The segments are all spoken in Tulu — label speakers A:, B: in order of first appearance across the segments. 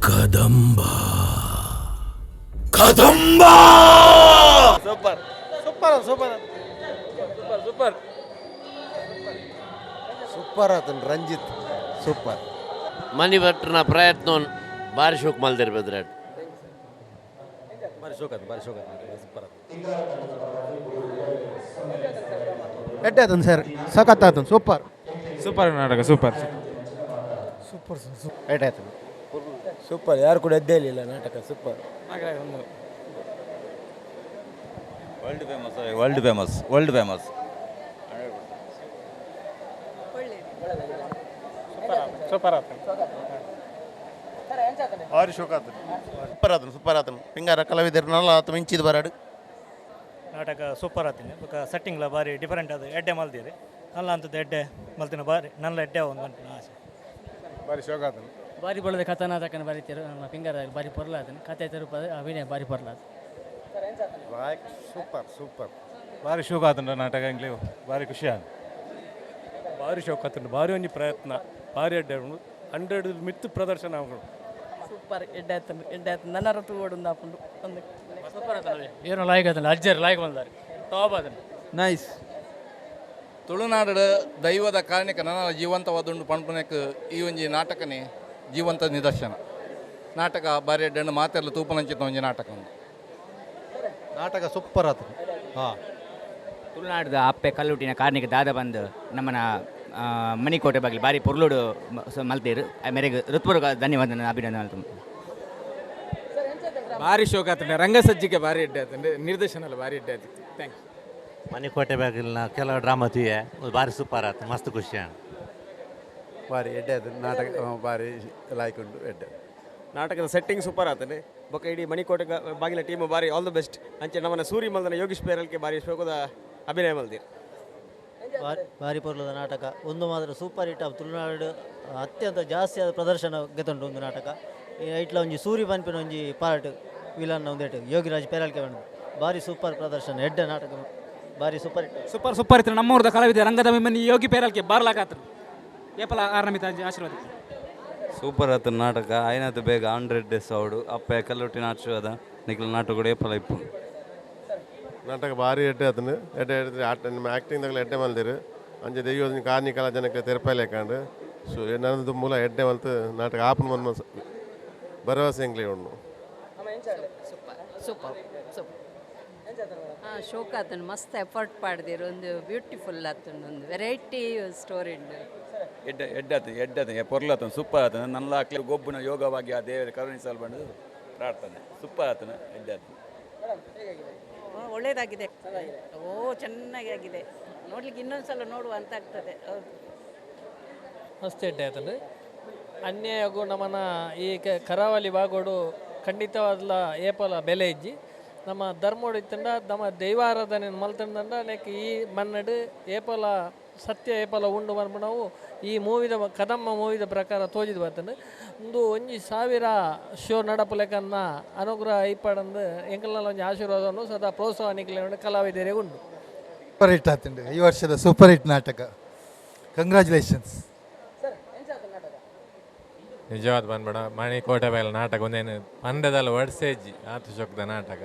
A: Kadamba Kadamba.
B: Super super super super super.
C: Super ಆತನ್ ರಂಜಿತ್, ಸೂಪರ್.
D: ಮನಿ ಭಟ್ರನ ಪ್ರಯತ್ನ ಭಾರಿ ಶೋಕ್ ಮಲ್ದಿರ್ ಬೆದ್ರಾಡ್.
B: ಬಾರಿ ಶೋಕ್ ಆತು, ಬಾರಿ ಶೋಕ್ ಆತು, ಸೂಪರ್ ಆತು.
C: ಎಡ್ಡೆ ಆತನ್ ಸರ್, ಸಖತ್ ಆತನ್, ಸೂಪರ್.
E: ಸೂಪರ್ ನಾಟಕ, ಸೂಪರ್.
C: ಎಡ್ಡೆ ಆತನ್.
B: ಸೂಪರ್, ಯಾರು ಕೂಡ ಎದ್ದೇ ಇಲ್ಲ, ನಾಟಕ super.
F: World famous, world famous, world famous.
B: Super ಆತು.
C: ಭಾರಿ ಶೋಕ ಆತನ್, ಸೂಪರ್ ಆತನ್, ಸೂಪರ್ ಆತನ್. ಪಿಂಗಾರ ಕಲಾವಿದರ್ನಲ್ಲ ಆತ ಮಿಂಚಿದ ಬರಾಡು.
G: ನಾಟಕ ಸೂಪರ್ ಆತೀನಿ. ಬೊಕ ಸೆಟ್ಟಿಂಗ್ಲ ಬಾರಿ ಡಿಫರೆಂಟ್. ಅದು ಎಡ್ಡೆ ಮಲ್ದಿರಿ ನಲ್ಲ ಅಂತದ್ದು ಎಡ್ಡೆ ಮಲ್ತಿನ ಬಾರಿ ನಲ್ಲ ಎಡ್ಡೆ ಒಂದು ಪನ್ಪಿನ ಆಸೆ.
E: ಬಾರಿ ಶೋಕ ಆತನ.
H: ಬಾರಿ ಬೊಳದ ಕಥಾನಾಟಕನ ಬರೀತಿರು ನಮ್ಮ ಪಿಂಗಾರ. ಬಾರಿ ಪೊರ್ಲಾದನ್ ಕತೆ ತೆರುಪದ ಅಭಿನಯ ಬಾರಿ ಪೊರ್ಲಾದ.
C: Super super.
E: ಬಾರಿ ಶೋಕ ಆತನ ನಾಟಕ, ಇಂಗ್ಲಿ ಬಾರಿ ಖುಷಿ ಆತ.
I: ಭಾರಿ ಶೋಕ್ ಆತುಂಡು. ಭಾರಿ ಒಂಜಿ ಪ್ರಯತ್ನ, ಭಾರಿ ಎಡ್ಡೆ ಉಂಡು. 100 ಮಿತ್ತು ಪ್ರದರ್ಶನ ಆವೊಡು.
J: ಸೂಪರ್, ಎಡ್ಡೆ ಆತಂಡು, ಎಡ್ಡೆ ಆತಂಡು. ನನ್ನ ತೂವೊಡು ಆಪುಂಡು ಒಂದು.
H: ಸೂಪರ್ ಆತನ. ಏನು ಲಾಯ್ಕ್ ಆತನ, ಅಜ್ಜರ್ ಲಾಯ್ಕ್ ಬಂದಾರೆ, ಟಾಪ್ ಆತನ.
B: ನೈಸ್.
F: ತುಳುನಾಡು ದೈವದ ಕಾರಣಿಕ ನನ್ನ ಜೀವಂತವಾದುಂಡು ಪಣಪುನಕ್ ಈ ಒಂಜಿ ನಾಟಕನೇ ಜೀವಂತ ನಿದರ್ಶನ. ನಾಟಕ ಬಾರಿ ಎಡ್ಡೆ, ಮಾತೆಲ್ಲ ತೂಪನಂಚಿತ ಒಂಜಿ ನಾಟಕ ಉಂಡು.
C: ನಾಟಕ ಸೂಪರ್ ಆತನ್. ಹಾಂ.
K: ತುಳುನಾಡ್ದ ಅಪ್ಪೆ ಕಲ್ಲುಟ್ಟಿನ ಕಾರ್ಣಿಕ ದಾದ ಬಂದು ನಮ್ಮನ ಮಣಿಕೋಟೆ ಬಗ್ಗೆ ಬಾರಿ ಪೊರ್ಲುಡು ಮಲ್ತೇರು. ಮೇರೆಗೆ ಹೃತ್ಪೂರ್ವಕ ಧನ್ಯವಾದ, ಅಭಿನಂದನೆ ಮಲ್ತು.
E: ಭಾರಿ ಶೋಕ ಆತಂಡೆ. ರಂಗಸಜ್ಜಿಕೆ ಭಾರಿ ಎಡ್ಡೆ ಆತಂಡೆ. ನಿರ್ದೇಶನ ಎಲ್ಲ ಭಾರಿ ಎಡ್ಡೆ ಆತಿತ್ತು. Thanks.
D: Manikote ಬಾಗಿಲ್ನ ಕೆಲವು ಡ್ರಾಮಾ ತೂಯೆ, ಭಾರಿ ಸೂಪರ್ ಆತು, ಮಸ್ತ್ ಖುಷಿ ಆಂಡ್.
C: ಭಾರಿ ಎಡ್ಡೆ ಆತನ್ ನಾಟಕ, ಭಾರಿ ಲಾಯ್ಕ್ ಉಂಡು, ಎಡ್ಡೆ.
B: ನಾಟಕದ ಸೆಟ್ಟಿಂಗ್ ಸೂಪರ್ ಆತನೆ. ಬೊಕ ಇಡೀ ಮಣಿಕೋಟೆ ಬಾಗಿಲ ಟೀಮ್ ಬಾರಿ ಆಲ್ the best. ಅಂಚೆ ನಮ್ಮನ ಸೂರಿ ಮಲ್ದನ ಯೋಗೀಶ್ ಪೇರಲ್ಕೆ ಬಾರಿ ಶೋಕದ ಅಭಿನಯ ಮಲ್ದಿರ್.
H: ಬಾರಿ ಪೊರ್ಲದ ನಾಟಕ. ಒಂದು ಮಾತ್ರ ಸೂಪರ್ ಹಿಟ್. ತುಳುನಾಡು ಅತ್ಯಂತ ಜಾಸ್ತಿ ಆದ ಪ್ರದರ್ಶನ ಗೆತುಂಡು ಒಂದು ನಾಟಕ. ಈ ಐಟ್ಲ ಒಂಜಿ ಸೂರಿ ಪನ್ಪಿನ ಒಂಜಿ ಪಾರ್ಟ್ ವಿಲನ್ ಒಂದೇಟು ಯೋಗಿರಾಜ್ ಪೇರಲ್ಕೆ ಬಂದು ಬಾರಿ ಸೂಪರ್ ಪ್ರದರ್ಶನ, ಎಡ್ಡೆ ನಾಟಕ, ಬಾರಿ ಸೂಪರ್ ಹಿಟ್.
L: ಸೂಪರ್ ಸೂಪರ್ ಇತ್ತು. ನಮ್ಮೂರದ ಕಲಾವಿದ ರಂಗದ ಅಭಿಮಾನಿ ಯೋಗಿ ಪೇರಲ್ಕೆ ಬಾರ್ಲಾಕಾತ್ರು ಏಪಲ ಆರ್ನಮಿತ ಆಶೀರ್ವಾದ.
F: ಸೂಪರ್ ಆತ ನಾಟಕ. ಆಯ್ನಾತು ಬೇಗ 100 ಡೇಸ್ ಅವಡು. ಅಪ್ಪೆ ಕಲ್ಲುಟ್ಟಿನ ಆಶೀರ್ವಾದ ನಿಖಿಲ್ ನಾಟಕ ಕೂಡ ಏಪಲ ಇಪ್ಪು.
C: ನಾಟಕ ಭಾರಿ ಎಡ್ಡೆ ಆತನು, ಎಡ್ಡೆ ಎಡ್ಡೆ ಆಟ. ನಿಮ್ಮ ಆ್ಯಕ್ಟಿಂಗ್ ದಾಗಲ ಎಡ್ಡೆ ಮಲ್ದಿರು. ಅಂಚೆ ದೈವದ ಕಾರ್ಣಿಕಲ ಜನಕ್ಕೆ ತೆರಪಾಯ್ಲೆಕಾಂಡ್. ಸೊ ನನ್ನದು ಮೂಲ ಎಡ್ಡೆ ಮಲ್ತು ನಾಟಕ ಆಪನ್ ಮನ್ಮ ಭರವಸೆ ಎಂಕ್ಲೆ ಉಂಡು.
J: Super super super. ಹಾಂ, ಶೋಕ್ ಆತಂಡು. ಮಸ್ತ್ ಎಫರ್ಟ್ ಪಾಡ್ದಿರು. ಒಂದು ಬ್ಯೂಟಿಫುಲ್ ಆತಂಡು, ಒಂದು ವೆರೈಟಿ ಸ್ಟೋರಿ ಉಂಡು.
F: ಎಡ್ಡೆ ಎಡ್ಡೆ ಆತ, ಎಡ್ಡೆ ಆತ, ಪೊರ್ಲಾತನ, ಸೂಪರ್ ಆತನ. ನನ್ನ ಅಕ್ಲೆ ಗೊಬ್ಬುನ ಯೋಗವಾಗಿ ಆ ದೇವರ ಕರುಣಿಸಲು ಬಂದು ಪ್ರಾರ್ಥನೆ. ಸೂಪರ್ ಆತನ, ಎಡ್ಡೆ ಆತನ.
J: ಒಳ್ಳೇದಾಗಿದೆ. ಓ, ಚೆನ್ನಾಗಿ ಆಗಿದೆ. ನೋಡ್ಲಿಕ್ಕೆ ಇನ್ನೊಂದು ಸಲ ನೋಡುವ ಅಂತ ಆಗ್ತದೆ, ಹೌದು.
H: ಮಸ್ತ್ ಎಡ್ಡೆ ಆತಂಡು. ಅನ್ಯಾಯಗೂ ನಮ್ಮನ ಈ ಕರಾವಳಿ ಭಾಗೋಡು ಖಂಡಿತವಾದ್ಲ ಏಪಲ ಬೆಲೆ ಇಜ್ಜಿ. ನಮ್ಮ ಧರ್ಮೋಡು ಇತ್ತಂಡ, ನಮ್ಮ ದೈವಾರಾಧನೆ ಮಲ್ತಂಡ ನೆಕ್ ಈ ಮನ್ನಡು ಏಪಲ ಸತ್ಯ ಏಪಲ ಉಂಡು ನಾವು ಈ ಮೂವಿದ ಕದಮ್ಮ ಮೂವಿದ ಪ್ರಕಾರ ತೋಜಿದ್ ಬರ್ತಂಡು. ಒಂದು 1000 ಶೋ ನಡಪುಲೆಕನ್ನ ಅನುಗ್ರಹ ಇಪ್ಪಡಂದು ಎಂಕಲ್ನ ಒಂಜಿ ಆಶೀರ್ವಾದವನ್ನು ಸದಾ ಪ್ರೋತ್ಸಾಹ ನಿಕ್ಲೆ ಕಲಾವಿದರಿಗೆ ಉಂಡು.
C: ಸೂಪರ್ ಹಿಟ್ ಆತಂಡು. ಈ ವರ್ಷದ ಸೂಪರ್ ಹಿಟ್ ನಾಟಕ. ಕಂಗ್ರ್ಯಾಚುಲೇಷನ್ಸ್.
E: ನಿಜವಾದ ಬಂದ್ಬೇಡ ಮಣಿಕೋಟೆ ಬಾಗಿಲ ನಾಟಕ ಒಂದೇನು ಪಂದ್ಯದಲ್ಲ ವರ್ಸೇಜಿ ಆತು ಶೋಕದ ನಾಟಕ.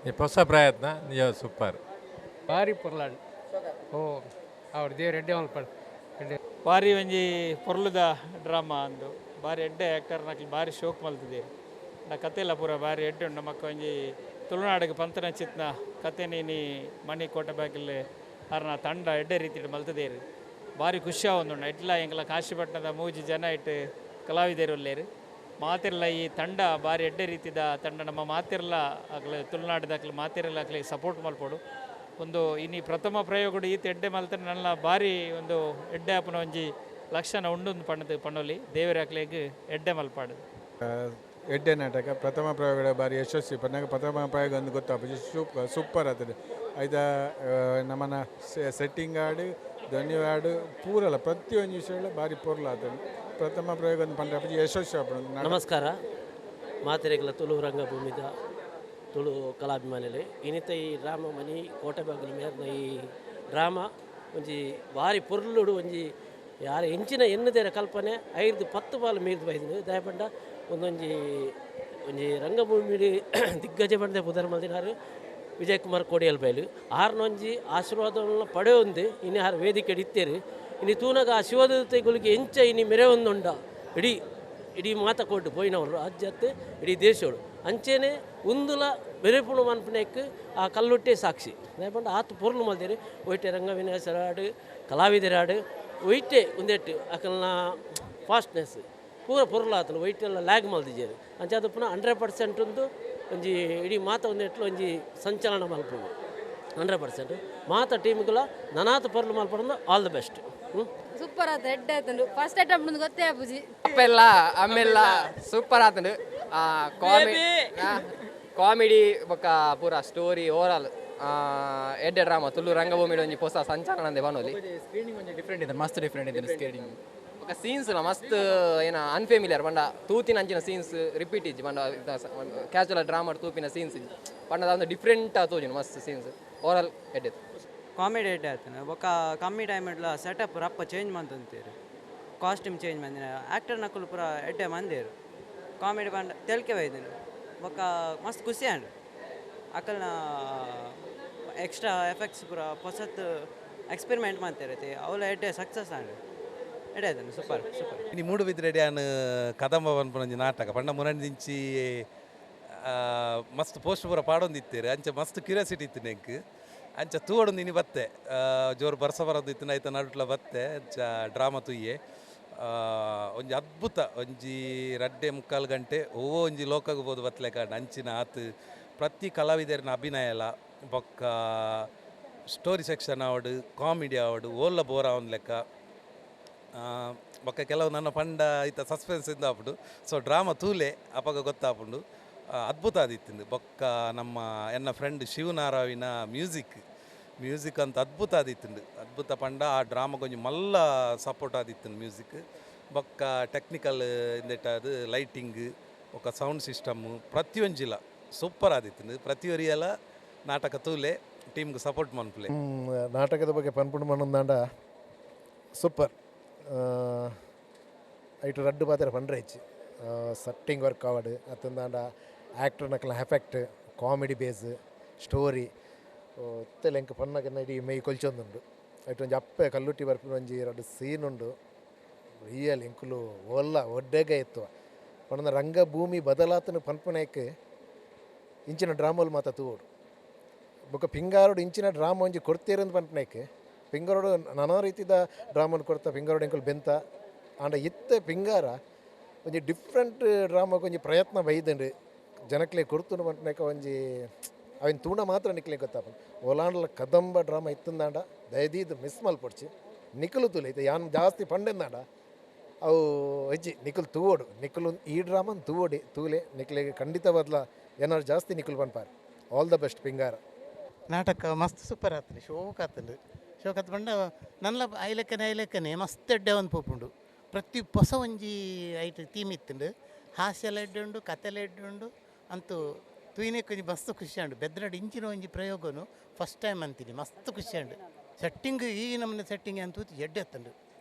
E: ಈ ಹೊಸ ಪ್ರಯತ್ನ ನಿಜವಾದ ಸೂಪರ್.
L: ಬಾರಿ ಪೊರ್ಲಾಡ್. ಓ, ಅವ್ರ ದೇವ್ರ ಎಡ್ಡೆ ಮಲ್ಪಡ್.
I: ಬಾರಿ ಒಂಜಿ ಪೊರ್ಲುದ ಡ್ರಾಮಾ ಅಂದು. ಬಾರಿ ಎಡ್ಡೆ ಆ್ಯಕ್ಟರ್ ನಕ್ಲು ಬಾರಿ ಶೋಕ್ ಮಲ್ತಿದೆ. ನಾ ಕತೆ ಪೂರ ಬಾರಿ ಎಡ್ಡೆ ಉಂಡು. ನಮಕ್ ಒಂಜಿ ತುಳುನಾಡಿಗೆ ಪಂತನ ಚಿತ್ನ ಕತೆ ನೀನಿ ಮಣಿ ಕೋಟೆ ಬಾಗಿಲ್ ಅರ್ನ ತಂಡ ಎಡ್ಡೆ ರೀತಿಡ್ ಮಲ್ತದೇರು. ಬಾರಿ ಖುಷಿ ಆವೊಂದುಂಡು. ಎಡ್ಲ ಎಂಕಲ ಕಾಶಿಪಟ್ಟಣದ ಮೂಜಿ ಜನ ಇಟ್ಟು ಕಲಾವಿದರು ಉಲ್ಲೇರು. ಮಾತಿರ್ಲ ಈ ತಂಡ ಬಾರಿ ಎಡ್ಡೆ ರೀತಿದ ತಂಡ. ನಮ್ಮ ಮಾತಿರ್ಲ ಅಕ್ಲೆ ತುಳುನಾಡಿದ ಅಕ್ಲೆ ಮಾತಿರ್ಲ ಅಕ್ಲೆ ಸಪೋರ್ಟ್ ಮಲ್ಪೊಡು. ಒಂದು ಇನಿ ಪ್ರಥಮ ಪ್ರಯೋಗಡು ಈತ ಎಡ್ಡೆ ಮಲ್ತನೆ ನನ್ನ ಬಾರಿ ಒಂದು ಎಡ್ಡೆ ಆಪುನ ಒಂಜಿ ಲಕ್ಷಣ ಉಂಡು ಪಣ್ಣದು ಪಣ್ಣೊಲಿ. ದೇವರ ಅಕ್ಲೆಗ್ ಎಡ್ಡೆ ಮಲ್ಪಾಡು.
E: ಎಡ್ಡೆ ನಾಟಕ. ಪ್ರಥಮ ಪ್ರಯೋಗ ಬಾರಿ ಯಶಸ್ವಿ ಪನ್ನಗ ಪ್ರಥಮ ಪ್ರಯೋಗ ಒಂದು ಗೊತ್ತಾಪುಜಿ. ಸೂಪರ್ ಸೂಪರ್ ಆತದೆ. ಐದ ನಮ್ಮನ ಸೆಟ್ಟಿಂಗ್ ಆಡು, ಧ್ವನಿ ಆಡು, ಪೂರಲ ಪ್ರತಿಯೊಂದು ವಿಷಯ ಬಾರಿ ಪೊರ್ಲು ಆತದೆ. ಪ್ರಥಮ ಪ್ರಯೋಗ ಒಂದು ಪಂಡ ಯಶಸ್ವಿ ಆಪುಂಡು ನಾಟಕ.
H: ನಮಸ್ಕಾರ ಮಾತೆರೆಗ್ಲ ತುಳು ರಂಗಭೂಮಿದ ತುಳು ಕಲಾಭಿಮಾನಿಲೆ. ಇನಿತ ಈ ಡ್ರಾಮ ಮನಿ ಕೋಟೆ ಬಾಗಿಲು ಮೇರ್ನ ಈ ಡ್ರಾಮಾ ಒಂಜಿ ಬಾರಿ ಪೊರ್ಲುಡು. ಒಂಜಿ ಯಾರ ಎಂಚಿನ ಎನ್ನುದೇರ ಕಲ್ಪನೆ 5 10 ಬಾಲ್ ಮೀರ್ದು ಬೈದಿನಿ. ದಯಪಂಡ
A: ಒಂದೊಂಜಿ ಒಂಜಿ ರಂಗಭೂಮಿ ದಿಗ್ಗಜ ಪಂಡೆ ಪುದರ್ ಮಲ್ದಿನಾರು ವಿಜಯ್ ಕುಮಾರ್ ಕೋಡಿಯಲ್ ಬೈಲು ಆರ್ನೊಂಜಿ ಆಶೀರ್ವಾದವನ್ನು ಪಡೆಯೊಂದು ಇನ್ನು ಆರು ವೇದಿಕೆ ಇತ್ತೇರು ಇನ್ನು ತೂನಗ ಆ ಶಿವದೂತೆ ಗುಲಿಗೆ ಎಂಚ ಇನಿ ಮೆರೆಯೊಂದುಂಡ ಇಡೀ ಇಡೀ ಮಾತ ಕೊಟ್ಟು ಪೋಯಿನವರು ಅಜ್ಜತ್ತು ಇಡೀ ದೇಶೋಡು ಅಂಚೆನೆ ಉಂದುಲ ಮೆರೆಪುಣು ಮನ್ಪುನೆಕ್ ಆ ಕಲ್ಲುಟ್ಟೆ ಸಾಕ್ಷಿ ಪಂಡ ಆತು ಪೊರ್ಲು ಮಲ್ದೇರು ಒಯ್ಟೆ ರಂಗವಿನ್ಯಾಸರಾಡು ಕಲಾವಿದರಾಡು ಒಯ್ಟೆ ಒಂದೆಟ್ಟು ಅಕಲ್ನ ಫಾಸ್ಟ್ನೆಸ್ ಪೂರ ಪೊರ್ಲು ಆತನು ಒಯ್ಟೆಲ್ಲ ಲ್ಯಾಗ್ ಮಲ್ದಿಜೇರು ಅಂಚೆ ಅದು ಪುನಃ 100% ಒಂದು ಒಂಜಿ ಇಡೀ ಮಾತ ಒಂದೆಟ್ಲು ಒಂಜಿ ಸಂಚಲನ ಮಲ್ಪುಂಡು 100% ಮಾತ ಟೀಮ್ಗಳ ನನಾತ ಪೊರ್ಲು ಮಲ್ಪಡೋದು ಆಲ್ the best.
M: Super ಆತ ಎಡ್ಡೆ ಆತಂಡು ಫಸ್ಟ್ ಅಟೆಂಪ್ಟ್ ಗೊತ್ತೇ ಆಪುಜಿ
N: ಅಪ್ಪೆಲ್ಲ ಅಮ್ಮೆಲ್ಲ ಸೂಪರ್ ಆತಂಡು ಕಾಮಿಡಿ ಬೊಕ್ಕ ಪೂರ ಸ್ಟೋರಿ ಓವರಾಲ್ ಎಡ್ಡೆ ಡ್ರಾಮಾ ತುಳು ರಂಗಭೂಮಿ ಒಂಜಿ ಹೊಸ ಸಂಚಲನ ಬನೋಲಿ
O: ಸ್ಕ್ರೀನಿಂಗ್ ಒಂಜಿ ಡಿಫ್ರೆಂಟ್ ಇದೆ ಮಸ್ತ್ ಡಿಫ್ರೆಂಟ್ ಇದೆ ಸ್ಕ್ರೀನಿಂಗ್
N: ಬೊಕ್ಕ ಸೀನ್ಸ್ ಲ ಮಸ್ತ್ ಏನ ಅನ್ಫೆಮಿಲಿಯರ್ ಪಂಡ ತೂತಿನ ಅಂಚಿನ ಸೀನ್ಸ್ ರಿಪೀಟ್ ಇಜ್ಜಿ ಪಂಡ ಕ್ಯಾಶುವಲ್ ಡ್ರಾಮಾ ತೂಪಿನ ಸೀನ್ಸ್ ಇಜ್ಜಿ ಪಂಡ ಒಂದು ಡಿಫ್ರೆಂಟ್ ತೋಜಿನ ಮಸ್ತ್ ಸೀನ್ಸ್ ಓವರಾಲ್ ಎಡ್ಡೆ
P: ಕಾಮಿಡಿ ಎಡ್ಡೆ ಆತನ ಬೊಕ್ಕ ಕಮ್ಮಿ ಟೈಮ್ ಇಡ್ಲ ಸೆಟಪ್ ರಪ್ಪ ಚೇಂಜ್ ಮಂತಂತೀರು ಕಾಸ್ಟ್ಯೂಮ್ ಚೇಂಜ್ ಮಂದಿನ ಆ್ಯಕ್ಟರ್ ನಕಲು ಪೂರ ಎಡ್ಡೆ ಮಂದಿರು ಕಾಮಿಡಿ ಪಂಡ ತೆಲ್ಕೆ ಬೈದಿನ ಬೊಕ್ಕ ಮಸ್ತ್ ಖುಷಿ ಆಂಡ್ ಅಕಲ್ನ ಎಕ್ಸ್ಟ್ರಾ ಎಫೆಕ್ಟ್ಸ್ ಪೂರ ಹೊಸತ್ ಎಕ್ಸ್ಪೆರಿಮೆಂಟ್ ಮಾಡ್ತಿರತ್ತೆ ಅವಳ ಎಡ್ಡೆ ಸಕ್ಸಸ್ ಆಂಡ್ ಎಡ್ಡೆ ಆಯ್ತಾನೆ ಸೂಪರ್ ಸೂಪರ್.
Q: ಇನಿ ಮೂಡುಬಿದಿರೆಡೆ ಆನ್ ಕದಂಬ ಪನ್ಪುನೊಂಜಿ ನಾಟಕ ಪಂಡ ಮುನಂದಿಂಚಿ ಮಸ್ತ್ ಪೋಸ್ಟ್ ಪೂರ ಪಾಡೊಂದಿತ್ತೇರು ಅಂಚ ಮಸ್ತ್ ಕ್ಯೂರಿಯಾಸಿಟಿ ಇತ್ತು ನೆಂಕ್ ಅಂಚ ತೂವಡೊಂದು ಇನಿ ಬತ್ತೆ ಜೋರು ಬರ್ಸ ಬರೋದು ಇತ್ತು ಐತ ನಡುಟ್ಲ ಬತ್ತೆ ಅಂಚ ಡ್ರಾಮಾ ತೂಯೆ ಒಂಜಿ ಅದ್ಭುತ ಒಂಜಿ 2.75 ಗಂಟೆ ಓವೋ ಒಂಜಿ ಲೋಕಗ್ ಬೋದು ಬತ್ತಲೆ ಕಾರಣ ಅಂಚಿನ ಆತು ಪ್ರತಿ ಕಲಾವಿದರನ ಅಭಿನಯ ಎಲ್ಲ ಬೊಕ್ಕ ಸ್ಟೋರಿ ಸೆಕ್ಷನ್ ಆವಡು ಕಾಮಿಡಿ ಆವಡು ಓಲ್ಲ ಬೋರ್ ಆವನ್ ಲೆಕ್ಕ ಬೊಕ್ಕ ಕೆಲವು ನನ್ನ ಪಂಡ ಐತ ಸಸ್ಪೆನ್ಸ್ ಇಂದ ಆಪುಂಡು ಸೊ ಡ್ರಾಮಾ ತೂಲೆ ಅಪಗ ಗೊತ್ತಾಪುಂಡು ಅದ್ಭುತ ಆದಿತ್ತಿಂದು ಬೊಕ್ಕ ನಮ್ಮ ಎನ್ನ ಫ್ರೆಂಡ್ ಶಿವನಾರಾವಿನ ಮ್ಯೂಸಿಕ್ ಮ್ಯೂಸಿಕ್ ಅಂತ ಅದ್ಭುತ ಆದಿತ್ತುಂಡು ಅದ್ಭುತ ಪಂಡ ಆ ಡ್ರಾಮಾಗೆ ಒಂಜಿ ಮಲ್ಲ ಸಪೋರ್ಟ್ ಆದಿತ್ತುಂಡು ಮ್ಯೂಸಿಕ್ ಬೊಕ್ಕ ಟೆಕ್ನಿಕಲ್ ಇಂದೆಟ್ಟ ಅದು ಲೈಟಿಂಗ್ ಬೊಕ್ಕ ಸೌಂಡ್ ಸಿಸ್ಟಮ್ಮು ಪ್ರತಿಯೊಂಜಿಲ ಸೂಪರ್ ಆದಿತ್ತುಂಡು ಪ್ರತಿಯೊರಿಯಲ ನಾಟಕ ತೂಲೆ ಟೀಮ್ಗೆ ಸಪೋರ್ಟ್ ಮನ್ಪುಲೆ.
R: ನಾಟಕದ ಬಗ್ಗೆ ಪನ್ಪುಂಡು ಮಣ್ಣೊಂದಾಂಡ ಸೂಪರ್ ಐಟು ರಡ್ಡು ಪಾತ್ರ ಪಂಡ್ರೆ ಹೆಚ್ಚು ಸೆಟ್ಟಿಂಗ್ ವರ್ಕ್ ಆವಡು ಅತ್ತಂದಾಂಡ ಆ್ಯಕ್ಟರ್ ನಕಲ ಎಫೆಕ್ಟ್ ಕಾಮಿಡಿ ಬೇಸ್ ಸ್ಟೋರಿ ಇತ್ತೆಲ್ಲ ಎಂಕ್ ಪನ್ನಗ ಇಡೀ ಮೈ ಕೊಲ್ಚೊಂದುಂಡು ಐಟು ಒಂಜಿ ಅಪ್ಪೆ ಕಲ್ಲುಟ್ಟಿ ಬರ್ಪಿನ ಒಂಜಿ ರಡ್ಡು ಸೀನ್ ಉಂಡು ರಿಯಲ್ ಎಂಕುಲು ಒಲ್ಲ ಒಡ್ಡೆಗ ಎತ್ತುವ ಪಂಡ ರಂಗಭೂಮಿ ಬದಲಾತನ ಪನ್ಪುನೇಕ್ ಇಂಚಿನ ಡ್ರಾಮೋಲು ಮಾತ ತೂವೊಡು ಬೊಕ್ಕ ಪಿಂಗಾರೋಡು ಇಂಚಿನ ಡ್ರಾಮ ಒಂಜಿ ಕೊಡ್ತೀರಂದು ಪನ್ಪುನೇಕ್ ಪಿಂಗಾರೋಡು ನಾನಾ ರೀತಿದ ಡ್ರಾಮನ್ನು ಕೊಡ್ತಾ ಪಿಂಗಾರೋಡು ಎಂಕುಲು ಬೆಂತ ಆಂಡ ಇತ್ತೆ ಪಿಂಗಾರ ಒಂಜಿ ಡಿಫ್ರೆಂಟ್ ಡ್ರಾಮಕ್ಕೆ ಒಂಜಿ ಪ್ರಯತ್ನ ಬೈದಂಡು ಜನಕ್ಲೆ ಕೊಡ್ತುಂಡು ಪನ್ಪುನೇಕ ಒಂಜಿ ಅವಿನ ತೂಣ ಮಾತ್ರ ನಿಕ್ಲೆ ಗೊತ್ತಾಪುಂಡು ಓಲಾಂಡಲ ಕದಂಬ ಡ್ರಾಮ ಇತ್ತಂದಾಂಡ ದಯದೀದ್ ಮಿಸ್ ಮಲ್ಪೊಡ್ಚಿ ನಿಕುಲು ತೂಲೆ ಇತ್ತೆ ಯಾನ್ ಜಾಸ್ತಿ ಪಂಡೆಂದಾಂಡ ಅವು ಹೆಜ್ಜಿ ನಿಕುಲು ತೂವೊಡು ನಿಕುಲು ಈ ಡ್ರಾಮನ್ ತೂವೊಡಿ ತೂಲೆ ನಿಕ್ಲೆಗ್ ಖಂಡಿತ ಬದಲ ಏನಾರು ಜಾಸ್ತಿ ನಿಕುಲು ಪನ್ಪಾರ್ ಆಲ್ the best Pingara.
S: ನಾಟಕ ಮಸ್ತ್ ಸೂಪರ್ ಆತಂಡು ಶೋಕ್ ಆತಂಡು ಶೋಕ್ ಆತು ಪಂಡ ನಲ್ಲ ಐಲೆಕ್ಕನೆ ಐಲೆಕ್ಕನೆ ಮಸ್ತ್ ಎಡ್ಡೆ ಒಂದು ಪೋಪುಂಡು ಪ್ರತಿ ಹೊಸ ಒಂಜಿ ಐಟ್ ಥೀಮ್ ಇತ್ತುಂಡು ಹಾಸ್ಯಲ ಎಡ್ಡೆ ಉಂಡು ಕತೆಲ ಎಡ್ಡೆ ಉಂಡು ಅಂತೂ ತೂಯಿನೆಕ್ ಒಂಜಿ ಮಸ್ತ್ ಖುಷಿ ಉಂಡು ಬೆದ್ರಡ್ ಇಂಚಿನ ಒಂಜಿ ಪ್ರಯೋಗನು ಫಸ್ಟ್ ಟೈಮ್ ಅಂತೀನಿ ಮಸ್ತ್ ಖುಷಿ ಉಂಡು ಸೆಟ್ಟಿಂಗ್ ಈ ನಮ್ಮನೆ ಸೆಟ್ಟಿಂಗ್ ಅಂತ ತೂತು ಎಡ್ಡೆ ಆತಂಡು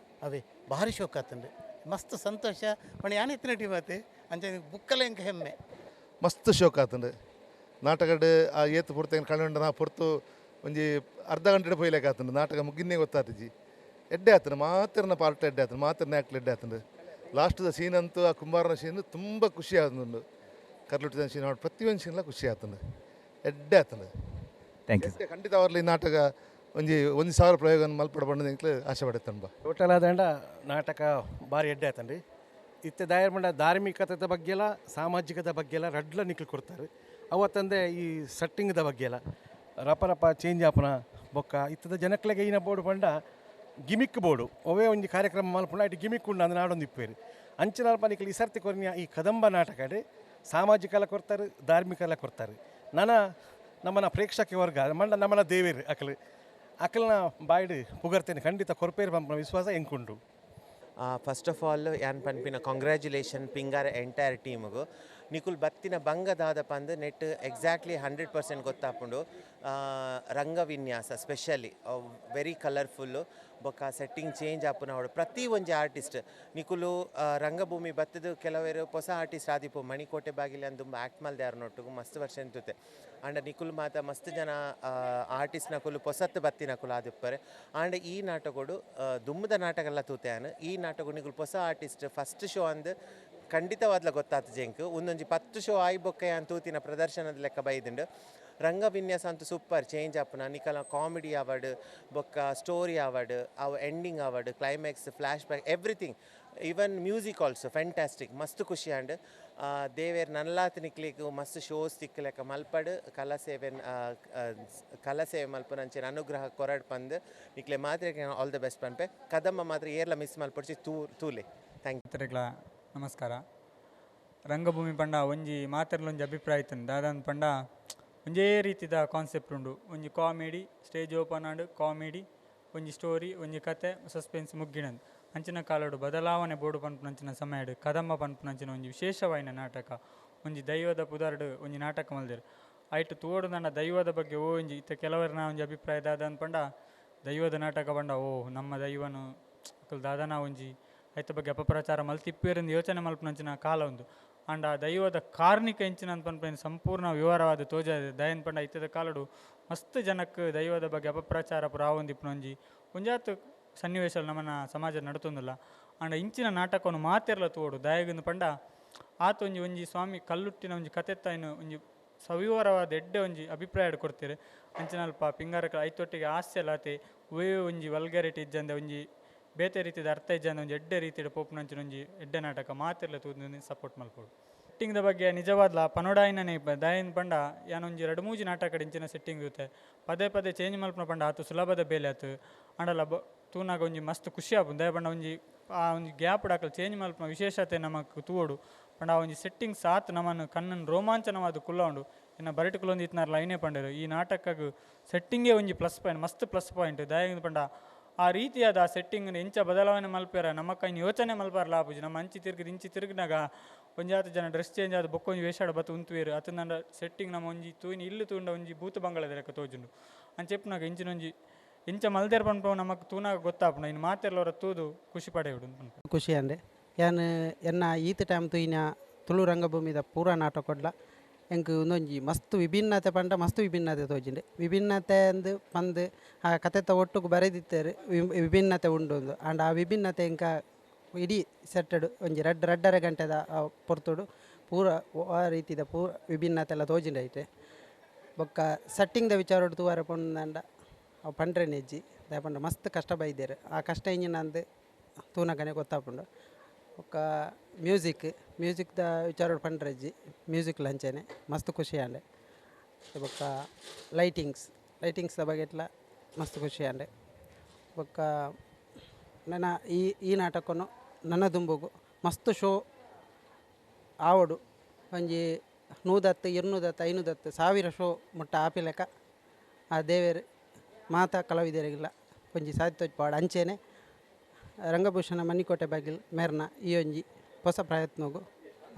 S: ಅವೇ ಭಾರಿ ಶೋಕ್ ಆತಂಡು ಮಸ್ತ್ ಸಂತೋಷ ಪಂಡ ಯಾನ್ ಇತ್ತಿನ ಟೀಮ್ ಆತೆ ಅಂಚ ಬುಕ್ಕಲ ಎಂಕ್ ಹೆಮ್ಮೆ.
T: ಮಸ್ತ್ ಶೋಕ್ ಆತಂಡು ನಾಟಕಡ್ ಆ ಏತ್ ಪೊರ್ತು ಕಣ್ಣುಂಡ ನಾ ಪೊರ್ತು ಒಂಜಿ ಅರ್ಧ ಗಂಟೆ ಪೋಯ್ಲೆಕ್ ಆತಂಡು ನಾಟಕ ಮುಗಿನ್ನೇ ಗೊತ್ತಾತಿಜಿ ಎಡ್ಡೆ ಆತಂಡು ಮಾತ್ರನ ಪಾರ್ಟ್ ಎಡ್ಡೆ ಆತಂಡು ಮಾತ್ರನ ಆ್ಯಕ್ಟ್ ಎಡ್ಡೆ ಆತಂಡು ಲಾಸ್ಟ್ದ ಸೀನ್ ಅಂತೂ ಆ ಕುಂಬಾರನ ಸೀನ್ ತುಂಬ ಖುಷಿ ಆತಂಡು ಕರ್ಲುಟ್ಟಿದ ಸೀನ್ ಪ್ರತಿಯೊಂದು ಸೀನ್ಲ ಖುಷಿ ಆತಂಡು ಎಡ್ಡೆ ಆತಂಡು.
U: Thank you.
T: ಖಂಡಿತ ಅವರಲ್ಲಿ ನಾಟಕ ಒಂಜಿ ಒಂದು ಸಾವಿರ ಪ್ರಯೋಗ ಮಲ್ಪಡ ಬಂಡ ಎಂಕ್ಲೆ ಆಶೆ ಪಡೆತಂಬ.
V: ಟೋಟಲ್ ಆದಂಡ ನಾಟಕ ಭಾರಿ ಎಡ್ಡೆ ಆತಂಡು ಇತ್ತೆ ದಾಯರ್ ಮಂಡ ಧಾರ್ಮಿಕತೆದ ಬಗ್ಗೆಲ ಸಾಮಾಜಿಕದ ಬಗ್ಗೆಲ ರಡ್ಲ ನಿಕ್ಲು ಕೊಡ್ತಾರೆ ಅವತ್ತಂದೆ ಈ ಸೆಟ್ಟಿಂಗ್ದ ಬಗ್ಗೆಲ ರಪ ರಪ ಚೇಂಜ್ ಆಪುನ ಬೊಕ್ಕ ಇತ್ತದ ಜನಕ್ಲೆಗೆ ಈನ ಬೋರ್ಡು ಪಂಡ ಗಿಮಿಕ್ ಬೋರ್ಡು ಒವೇ ಒಂಜಿ ಕಾರ್ಯಕ್ರಮ ಮಲ್ಪುಂಡ ಇಟ್ಟು ಗಿಮಿಕ್ ಉಂಡು ಅಂದ್ ನಾಡೊಂದು ಇಪ್ಪೇರು ಅಂಚಿನ ಅಲ್ಪ ನಿಕ್ಲು ಈ ಸರ್ತಿ ಕೊರ್ನಿಯ ಈ ಕದಂಬ ನಾಟಕಡೆ ಸಾಮಾಜಿಕ ಎಲ್ಲ ಕೊಡ್ತಾರೆ ಧಾರ್ಮಿಕ ಎಲ್ಲ ಕೊಡ್ತಾರೆ ನನ ನಮ್ಮನ ಪ್ರೇಕ್ಷಕ ವರ್ಗ ಮಂಡ ನಮ್ಮನ ದೇವೇರು ಅಕಲು ಅಕಲ್ನ ಬಾಯ್ಡು ಪುಗರ್ತೇನೆ ಖಂಡಿತ ಕೊರ್ಪೇರು ಪಂಪನ ವಿಶ್ವಾಸ ಎಂಕುಂಡು.
W: ಫಸ್ಟ್ ಆಫ್ ಆಲ್ ಯಾನ್ ಪನ್ಪಿನ ಕಾಂಗ್ರ್ಯಾಚುಲೇಷನ್ ಪಿಂಗಾರ ಎಂಟೈರ್ ಟೀಮ್ಗು.
G: ನಿಕುಲ್ ಬತ್ತಿನ ಬಂಗ ದಾದ ಪಂದ್ ನೆಟ್ ಎಕ್ಸಾಕ್ಟ್ಲಿ 100% ಗೊತ್ತಾಪುಂಡು. ರಂಗವಿನ್ಯಾಸ ಸ್ಪೆಷಲಿ ವೆರಿ ಕಲರ್ಫುಲ್ಲು ಬೊಕ್ಕ ಸೆಟ್ಟಿಂಗ್ ಚೇಂಜ್ ಆಪುನ ಅವಡು. ಪ್ರತಿ ಒಂಜಿ ಆರ್ಟಿಸ್ಟ್ ನಿಕುಲು ರಂಗಭೂಮಿ ಬತ್ತದು ಕೆಲವೆರು ಹೊಸ ಆರ್ಟಿಸ್ಟ್ ಆದಿಪ್ಪು. ಮಣಿಕೋಟೆ ಬಾಗಿಲು ಅಂದು ಆ್ಯಕ್ಟ್ ಮಲ್ದೆ ಯಾರನೊಟ್ಟುಗು ಮಸ್ತ್ ವರ್ಷ ಎಂತುತ್ತೆ. ಆಂಡ ನಿಕುಲು ಮಾತ ಮಸ್ತ್ ಜನ ಆರ್ಟಿಸ್ಟ್ ನಕುಲು ಪೊಸತ್ತು ಬತ್ತಿನಕುಲು ಆದಿಪ್ಪರೆ. ಆಂಡ ಈ ನಾಟಕೊಡು ದುಮ್ಮದ ನಾಟಕ ಎಲ್ಲ ತೂತೆ ಆನ್. ಈ ನಾಟಕ ನಿಕುಲು ಹೊಸ ಆರ್ಟಿಸ್ಟ್ ಫಸ್ಟ್ ಶೋ ಅಂದ್ ಖಂಡಿತವಾದ್ಲ ಗೊತ್ತಾತು ಜೆಂಕ್. ಒಂದೊಂಜಿ 10 ಶೋ ಆಯಿ ಬೊಕ್ಕ ಯಾನ್ ತೂತಿನ ಪ್ರದರ್ಶನದ ಲೆಕ್ಕ ಬೈದುಂಡು. ರಂಗವಿನ್ಯಾಸ ಅಂತೂ ಸೂಪರ್ ಚೇಂಜ್ ಆಪುನ. ನಿಕಲ ಕಾಮಿಡಿ ಆವಡ್ ಬೊಕ್ಕ ಸ್ಟೋರಿ ಆವಡ್, ಅವು ಎಂಡಿಂಗ್ ಆವಡ್, climax, flash back, everything, even music also fantastic. ಮಸ್ತ್ ಖುಷಿ ಆಂಡ್. ದೇವೇರ್ ನಲ್ಲಾತ್ ನಿಕ್ಲೆಗ್ ಮಸ್ತ್ ಶೋಸ್ ತಿಕ್ಕಲೆಕ್ಕ ಮಲ್ಪಡ್, ಕಲಾ ಸೇವೆ ಕಲಾ ಸೇವೆ ಮಲ್ಪುನಂಚಿನ ಅನುಗ್ರಹ ಕೊರಡ್ ಪಂದ್ ನಿಕ್ಲೆ ಮಾತ್ರ ಆಲ್ ದ ಬೆಸ್ಟ್ ಪನ್ಪೆ. ಕದಂಬ ಮಾತ್ರ ಏರ್ಲ ಮಿಸ್ ಮಲ್ಪೊಡ್ಚಿ, ತೂಲೆ. Thank
U: you. ನಮಸ್ಕಾರ. ರಂಗಭೂಮಿ ಪಂಡ ಒಂಜಿ ಮಾತೆರ್ಲೊಂಜಿ ಅಭಿಪ್ರಾಯ ಇತ್ತುಂಡು. ದಾದಂದ್ ಪಂಡ ಒಂಜೇ ರೀತಿದ ಕಾನ್ಸೆಪ್ಟ್ ಉಂಡು. ಒಂಜಿ ಕಾಮಿಡಿ, ಸ್ಟೇಜ್ ಓಪನ್ ಆಂಡ್ ಕಾಮಿಡಿ, ಒಂಜಿ ಸ್ಟೋರಿ, ಒಂಜಿ ಕತೆ, ಸಸ್ಪೆನ್ಸ್ ಮುಗ್ಗಿನಂದ್. ಅಂಚಿನ ಕಾಲಡು ಬದಲಾವಣೆ ಬೋಡು ಪನ್ಪುನಂಚಿನ ಸಮಯಡ್ ಕದಂಬ ಪನ್ಪುನಂಚಿನ ಒಂಜಿ ವಿಶೇಷವಾಯಿನ ನಾಟಕ, ಒಂಜಿ ದೈವದ ಪುದರ್ಡ್ ಒಂಜಿ ನಾಟಕ ಮಲ್ದೆರ್. ಐಟ್ ತೂವೊಡು ದೈವದ ಬಗ್ಗೆ ಓ ಒಂಜಿ ಇತ್ತೆ ಕೆಲವರ್ನ ಒಂಜಿ ಅಭಿಪ್ರಾಯ ದಾದಂದ್ ಪಂಡ ದೈವದ ನಾಟಕ ಪಂಡ ಓ ನಮ್ಮ ದೈವನು ಅಕುಲು ದಾದನ ಒಂಜಿ ಐತ ಬಗ್ಗೆ ಅಪಪ್ರಚಾರ ಮಲ್ತಿಪ್ಪೇರಿಂದು ಯೋಚನೆ ಮಲ್ಪುನಂಚಿನ ಕಾಲ ಉಂದು. ಆಂಡ ಆ ದೈವದ ಕಾರ್ಣಿಕ ಎಂಚಿನ ಪನ್ಪಿನ ಸಂಪೂರ್ಣ ವಿವರವಾದ ತೋಜಾದೆ. ದಯನ್ ಪಂಡ ಇತ್ತದ ಕಾಲಡು ಮಸ್ತ್ ಜನಕ್ಕೆ ದೈವದ ಬಗ್ಗೆ ಅಪಪ್ರಚಾರ ಪೂರ ಆವೊಂದಿಪ್ಪುನ ಒಂಜಿ ಒಂಜಾತ್ ಸನ್ನಿವೇಶ ನಮ್ಮನ ಸಮಾಜ ನಡತೊಂದುಲ್ಲ. ಆಂಡ ಇಂಚಿನ ನಾಟಕವನ್ನು ಮಾತೆರ್ಲ ತೂವೊಡು. ದಯಗಂದು ಪಂಡ ಆತ ಒಂಜಿ ಒಂಜಿ ಸ್ವಾಮಿ ಕಲ್ಲುಟ್ಟಿನ ಒಂಜಿ ಕತೆತ್ತಾಯಿನ ಒಂಜಿ ಸವಿವರವಾದ ಎಡ್ಡೆ ಒಂಜಿ ಅಭಿಪ್ರಾಯ ಕೊಡ್ತೀರಿ. ಅಂಚಿನಲ್ಪ ಪಿಂಗಾರಕ ಐತೊಟ್ಟಿಗೆ ಹಾಸ್ಯ ಲಾತೆ ಒವೇ ಒಂಜಿ ವಲ್ಗಾರಿಟಿ ಇಜ್ಜಂದೆ ಒಂಜಿ ಬೇತೆ ರೀತಿದ ಅರ್ಥ ಇಜ್ಜಂದೆ ಒಂಜಿ ಎಡ್ಡೆ ರೀತಿಯ ಪೋಪುನಂಚಿನ ಒಂಜಿ ಎಡ್ಡೆ ನಾಟಕ ಮಾತೆರ್ಲ ತೂದು ಸಪೋರ್ಟ್ ಮಲ್ಪೊಡು. ಸೆಟ್ಟಿಂಗ್ದ ಬಗ್ಗೆ ನಿಜವಾದ್ಲ ಪನೊಡಾಯಿನನೇ ದಯನ್ ಪಂಡ ಯಾನೊಂಜಿ ರಡ್ಡ್ ಮೂಜಿ ನಾಟಕ ಇಂಚಿನ ಸೆಟ್ಟಿಂಗ್ ಇತ್ತೆ ಪದೇ ಪದೇ ಚೇಂಜ್ ಮಲ್ಪುನ ಪಂಡ ಆತು ಸುಲಭದ ಬೇಲೆ ಆತು. ಆಂಡಲ ತೂನಾಗ ಒಂಜಿ ಮಸ್ತ್ ಖುಷಿ ಆಪುಂಡು. ದಯ ಪಂಡ ಒಂಜಿ ಆ ಒಂಜಿ ಗ್ಯಾಪ್ ಡಾಕಲ್ ಚೇಂಜ್ ಮಲ್ಪುನ ವಿಶೇಷತೆ ನಮಕ್ ತೂವೊಡು. ಪಂಡ ಆ ಒಂಜಿ ಸೆಟ್ಟಿಂಗ್ ಸಾತ್ ನಮನ್ ಕಣ್ಣನ್ ರೋಮಾಂಚನವಾದ ಕುಲ್ಲ ಉಂಡು. ಇನ್ನು ಬರಟ್ ಕುಲೊಂದು ಇತ್ನಾರ್ ಲೈನೇ ಪಂಡರು ಈ ನಾಟಕಗ್ ಸೆಟ್ಟಿಂಗೇ ಒಂಜಿ ಪ್ಲಸ್ ಪಾಯಿಂಟ್, ಮಸ್ತ್ ಪ್ಲಸ್ ಪಾಯಿಂಟ್. ದಯ ಪಂಡ ಆ ರೀತಿಯಾದ ಆ ಸೆಟ್ಟಿಂಗ್ ಎಂಚ ಬದಲಾವಣೆ ಮಲ್ಪೆರ ನಮಕ್ ಐನ್ ಯೋಚನೆ ಮಲ್ಪಾರಲ ಆಪುಜಿ. ನಮ್ಮ ಅಂಚಿ ತಿರುಗಿದ ಇಂಚಿ ತಿರುಗಿನಾಗ ಒಂಜಾತ ಜನ ಡ್ರೆಸ್ ಚೇಂಜ್ ಆದ ಬೊಕ್ಕೊಂಜಿ ವೇಷಾಡ ಬತ್ತು ಉಂತುವೇರು. ಅತಂದಂಡ ಸೆಟ್ಟಿಂಗ್ ನಮ್ಮ ಒಂಜಿ ತೂಯಿನ ಇಲ್ಲು ತೂಂಡ ಒಂಜಿ ಭೂತ ಬಂಗಳದ ಲೆಕ್ಕ ತೋಜುಂಡು. ಅಂಚೆಪ್ಪುನಾಗ ಇಂಚಿನೊಂಜಿ ಇಂಚ ಮಲ್ದೇರ್ ಪನ್ಪವು ನಮಕ್ ತೂನಾಗ ಗೊತ್ತಾಪುಂಡು. ಇನ್ನು ಮಾತೆರ್ಲವರ ತೂದು ಖುಷಿ ಪಡೆಯುಡು ಪನ್ಪ.
W: ಖುಷಿ ಅಂದೆ ಯಾನ್ ಎನ್ನ ಈತ ಟೈಮ್ ತೂಯಿನ ತುಳು ರಂಗಭೂಮಿದ ಪೂರ ನಾಟಕೊಡ್ಲ ಎಂಕ್ ಉಂದೊಂಜಿ ಮಸ್ತ್ ವಿಭಿನ್ನತೆ ಪಂಡ ಮಸ್ತ್ ವಿಭಿನ್ನತೆ ತೋಜಿಂಡು. ವಿಭಿನ್ನತೆ ಅಂದು ಪಂದ್ ಆ ಕತೆತ ಒಟ್ಟುಗು ಬರೆದಿತ್ತೇರು ವಿಭಿನ್ನತೆ ಉಂಡು ಅಂದು. ಆಂಡ ಆ ವಿಭಿನ್ನತೆ ಎಂಕ ಇಡೀ ಸೆಟ್ಟಡು ಒಂಜಿ ರಡ್ಡರೆ ಗಂಟೆದ ಪೊರ್ತುಡು ಪೂರ ಆ ರೀತಿದ ಪೂರ ವಿಭಿನ್ನತೆ ಎಲ್ಲ ತೋಜಿಂಡು ಐತೆ. ಬೊಕ್ಕ ಸೆಟ್ಟಿಂಗ್ದ ವಿಚಾರಡು ತೂವರೆ ಪಂಡ ಅವು ಪಂಡ್ರೆನೆ ಇಜ್ಜಿ. ದಾಯೆ ಪಂಡ ಮಸ್ತ್ ಕಷ್ಟ ಬೈದೇರು. ಆ ಕಷ್ಟ ಇಂಜಿನ ಅಂದು ತೂನಗನೆ ಗೊತ್ತಾಪುಂಡು. ಬೊಕ್ಕ ಮ್ಯೂಸಿಕ್ದ ವಿಚಾರಡು ಪಂಡ್ರೆ ಇಜ್ಜಿ. ಮ್ಯೂಸಿಕ್ ಲಂಚನೆ ಮಸ್ತ್ ಖುಷಿ ಆಂಡೆ. ಬೊಕ್ಕ ಲೈಟಿಂಗ್ಸ್ದ ಬಗೆಟ್ಲ ಮಸ್ತ್ ಖುಷಿ ಆಂಡೆ. ಬೊಕ್ಕ ನನ್ನ ಈ ಈ ನಾಟಕನು ನನ್ನ ದುಂಬುಗು ಮಸ್ತ್ ಶೋ ಆವಡು. ಒಂಜಿ 110 210 510 1000 ಶೋ ಮುಟ್ಟ ಆಪಿಲೆಕ ಆ ದೇವೇರು ಮಾತಾ ಕಲಾವಿದರಿಗೆಲ್ಲ ಒಂಜಿ ಸಾಹಿತ್ಯ ಪಾಡು. ಅಂಚೆನೆ ರಂಗಭೂಷಣ ಮಣಿಕೋಟೆ ಬಾಗಿಲ್ ಮೇರ್ನ ಈ ಒಂಜಿ ಹೊಸ ಪ್ರಯತ್ನಗು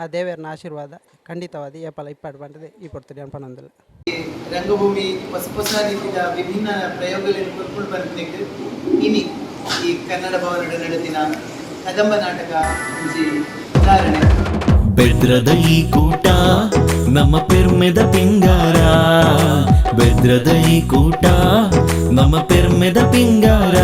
W: ಆ ದೇವೇರ್ನ ಆಶೀರ್ವಾದ ಖಂಡಿತವಾದ ಏಪಲ ಇಪ್ಪಾಡು ಬಂದದೆ ಈ ಪೊರ್ತುಡು ಪನೊಂದುಲ್ಲ.
X: ರಂಗಭೂಮಿ ಹೊಸ ಹೊಸ ರೀತಿಯ ವಿಭಿನ್ನ ಪ್ರಯೋಗಗಳನ್ನು ಕೊರ್ಪುಂಡು ಪನ್ಪಿನೆಕ್ ಇನಿ ಈ ಕನ್ನಡ ಭವನಡ್ ನಡೆದಿನ ಕದಂಬ ನಾಟಕ ಒಂಜಿ ಉದಾಹರಣೆ.
Y: ಬೆದ್ರದ ಈ ಕೂಟ ನಮ್ಮ ಪೆರ್ಮೆದ ಪಿಂಗಾರ, ಬೆದ್ರದ ಈ ಕೂಟ ನಮ್ಮ ಪೆರ್ಮೆದ ಪಿಂಗಾರ.